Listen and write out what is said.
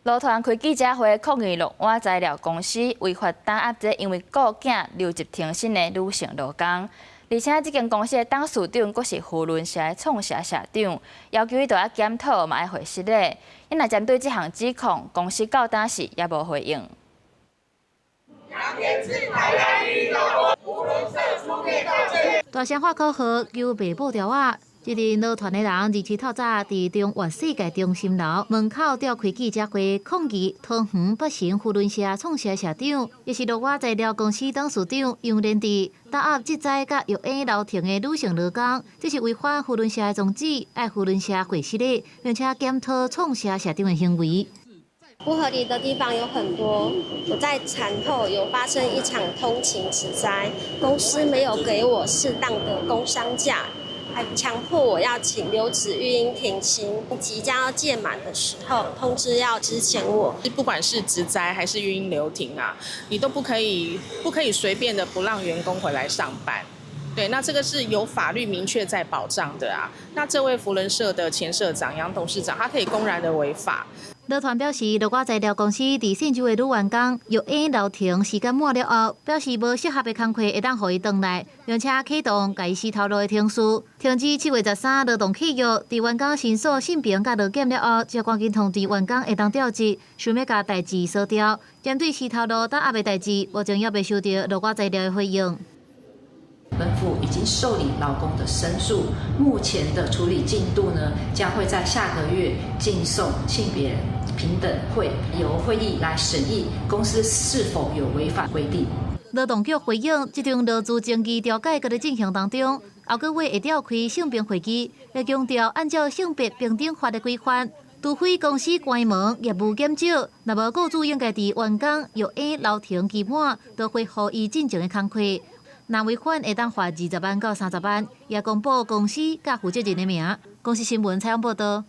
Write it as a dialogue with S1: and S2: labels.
S1: 勞團開記者會抗議樂安材料公司違法打壓這因為顧囝留職停薪的女性勞工，而且這間公司的董事長閣是扶輪社的創社社長，要求伊著愛檢討，嘛愛會失禮。因若針對這項指控，公司到今時也無回應。
S2: 楊天志台灣扶輪社出面道歉。
S3: 大聲喊口號，求白布條仔。這陣勞團的人27透早佇中原世界中心樓門口召開記者會，抗議桃園北成扶輪社創社社長，也是樂安材料公司董事長楊連志打壓職災佮育嬰留停的女性勞工，這是違反扶輪社的宗旨，愛扶輪社會失禮，並且檢討創社社長的行為。
S4: 不合理的地方有很多。我在產後有發生一場通勤職災，公司沒有給我適當的工傷假，還強迫我要請留職育嬰停薪，即將要屆滿的時候，通知要資遣我。
S5: 不管是職災還是育嬰留停啊，你都不可以隨便的不讓員工回來上班。對，那這個是有法律明確在保障的啊。那這位扶輪社的前社長楊董事長，他可以公然的違法。
S3: 勞團表示，樂安材料公司佇信州的女員工育嬰留停時間滿了後，表示無適合的工課會當予伊轉來，並且啟動共伊辭頭路的程序。停止7月13勞動契約，佇員工申訴性平佮勞檢了後，才趕緊通知員工會當調職，想欲共代誌鎖掉。針對辭頭路打壓的代誌，目前猶未收到樂安材料的回應。
S6: 本府已經受理勞工的申訴，目前的處理進度呢，將會在下個月逕送性別平等會，由會議來審議公司是否有違反規定。
S3: 勞動局回應，這場勞資爭議調解閣咧進行當中，後個月會召開性平會議，會強調按照性別平等法的規範，除非公司關門業務減少，若無雇主應該佇員工育嬰留停期滿，就恢復伊進前的工課。若違反會當罰20萬到30萬，也公布公司佮負責人的名。公視新聞採訪報導。